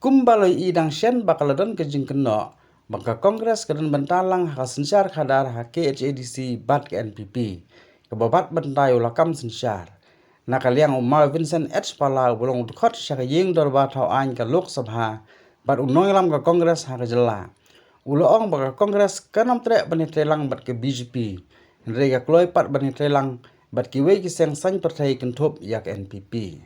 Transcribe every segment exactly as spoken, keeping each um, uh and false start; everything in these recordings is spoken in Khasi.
Kumba la ïohi dang shen ba ka la don ka jingkynnoh ba ka Congress ka don bynta lang ha ka synshar khadar ha K H A D C bad ka N P P, kaba bat bynta ïa u lakam synshar. Na ka liang u Maw Vincent H Pala uba long u dkhot sha ka ïing dorbar thaw aiñ ka Lok Sabha bad u nongïalam ka Congress ha ka jylla, u la ong ba ka Congress kan ym treh ban ïatreilang bad ka B J P, hynrei ka kloi pat ban ïatreilang bad kiwei ki seng saiñ pyrthei kynthup ïa ka N P P.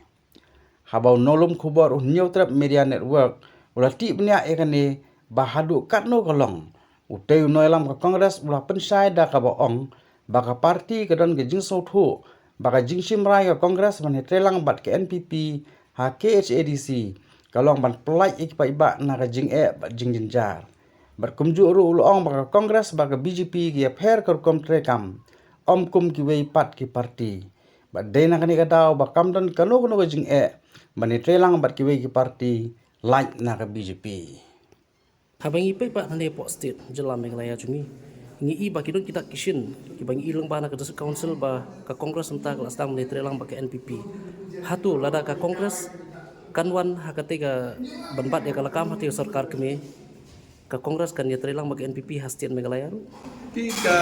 Haba u nonglum khubor u Hynñiewtrep Media Network u la tip bniah ïa kane ba haduh katno ka long, utei u nongïalam ka Congress u la pynshai da kaba ong ba ka party ka don ka jingsngewthuh ba ka jingshim rai ka Congress ban ïatreilang bad ka N P P ha K H A D C ka long ban pyllait ïa ki paidbah na ka jingeh bad jingjynjar. Bad kumjuh ruh u la ong ba ka Congress bad ka B J P ki ïapher ka rukom treikam, ym kum kiwei pat ki party. Bad dei na kane ka daw ba kam don kano kano ka jingeh ban ïatreilang bad kiwei ki party lait na ka B J P. Haba ngi peit pat hangne hapoh state jylla Meghalaya jong ngi, ngi i ba ki don ki dak ki shin kiba ngi i lyngba na ka District Council ba ka Congress mynta ka la sdang ban ïatreilang bad ka N P P. Hato lada ka Congress kan wan ha katei ka ban bat ïa ka lakam ha katei ka sorkar kmie, ka Congress kan ïatreilang bad ka N P P ha state Meghalaya ruh? Te ka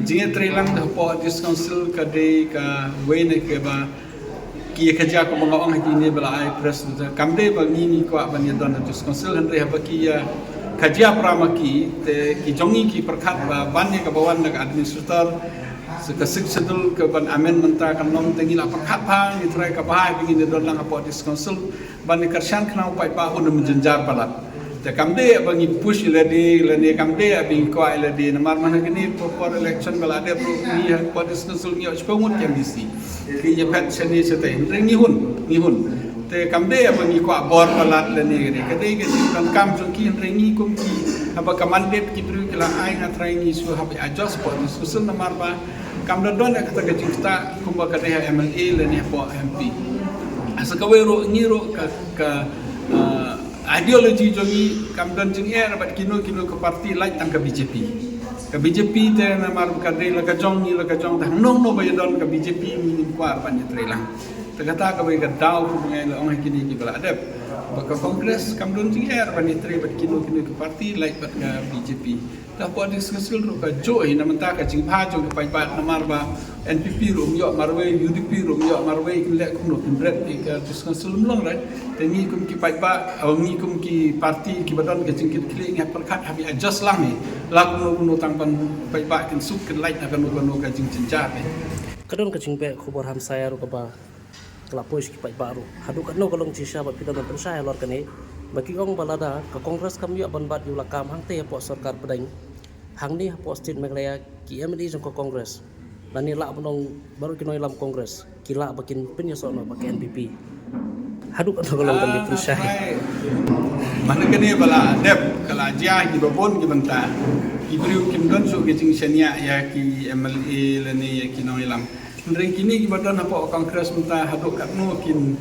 jingïatreilang hapoh District Council ka dei kawei na kaba ki ïa ka jia kumba nga ong ha kine ba la ai press release. Kam dei ba ngi ngi kwah ban ïadon ha District Council, hynrei haba ki ïa ka jia para ma ki, te ki jong ngi ki pyrkhat ba ban ïa kaba wan na ka administrator, sa ka Sixth Schedule ka ban amend mynta kan long, te ngi la pyrkhat ba ngi trai kaba ha ba ngin ïadon lang hapoh District Council ban ïa kyrshan khnang u paidbah un ym jynjar palat. Te kam dei ba ngi push ïa lade lane kam dei ba ngi kwah ïa lade, namar man ha kine por por election ba la dep ruh ngi hapoh District Council ngi ïoh shiphew ngut ki M D C ki ïa phet shane shatei, hynrei ngi hun, ngi hun. Te kam dei ba ngi kwah bor palat lane ka dei, ka dei ka jingdonkam jong ki, hynrei ngi kum ki haba ka mandate ki briew ki la ai, nga trai ngi shu hap adjust hapoh District Council namar ba kam da don ïa kata ka jingktah kumba ka dei ha M L A lane hapoh M P. Sa kawei ruh ngi ruh ka, ka, uh, ideology jong ngi kam don jingeh bad kino kino ka party, lait tang ka B J P. Ka B J P te namar ka dei la ka jong ngi, la ka jong te hangno hangno ba ïadon ka B J P ngi ngim kwah ban ïatreilang. Te kata kawei ka daw kumba ngi la ong ha kine kiba la dep ba ka Congress kam don jingeh ban ïatrei bad kino kino ka party, lait bad ka B J P. Te hapoh District Council ruh ka juh hi, na mynta ka jingbha jong ka paidbah namar ba N P P ruh ym ïoh marwei, U D P ruh ym ïoh marwei, kin leh kumno, kin bret ïa ka District Council, ym long re. Te ngi kum ki paidbah, eh, ngi kum ki party kiba don ka jingkitkhlieh ngi pyrkhat hap adjust lang hi la kumno kumno tang ban paidbah kin suk kin lait na kano kano ka jingjynjar hi. Ka don ka jingbeh khubor hamsaïa ruh kaba ka la poi sha ki paidbah ruh. Haduh katno ka long jingshisha ba phi dang pynshai halor kane, ba ki ong ba lada ka Congress kam ïoh ban bat ïa u lakam hangtei hapoh sorkar pdeng, hangne hapoh state Meghalaya ki M L A jong ka Congress lane lah ban ong baroh ki nongïalam Congress ki lah ba kin pynïasoh noh bad ka N P P. Haduh katno ka long kane pynshai? Man kane ba la dep ka la jia kiba bun ki bynta. Ki briew kim don shuh ki jingshaniah ïa ki M L A lane ïa ki nongïalam. Hynrei kine kiba don hapoh Congress mynta haduh katno kin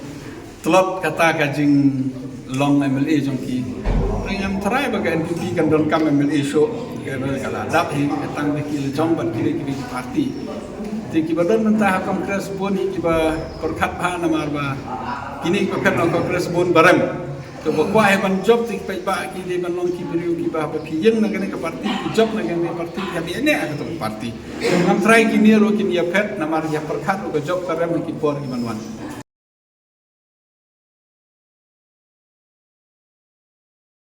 tlot kata ka jinglong M L A jong ki. Hynrei ngam tharai ba ka N P P kan donkam M L A shuh, ka la dap hi, ka tang da ki la jong bad kine kine ki party. Te kiba don mynta ha Congress bun hi kiba pyrkhat bha namar ba kine kiba phet na Congress bun ba rem. Te ba kwah hi ban jop te ki paidbah ki dei ban long ki briew kiba haba ki ïeng na kane ka party, ki jop na kane ka party, ki hap ïaineh ha kato ka party. Ngam tharai kine ruh kin ïa phet namar ïa pyrkhat ruh ka jop ka rem ha ki por ki ban wan.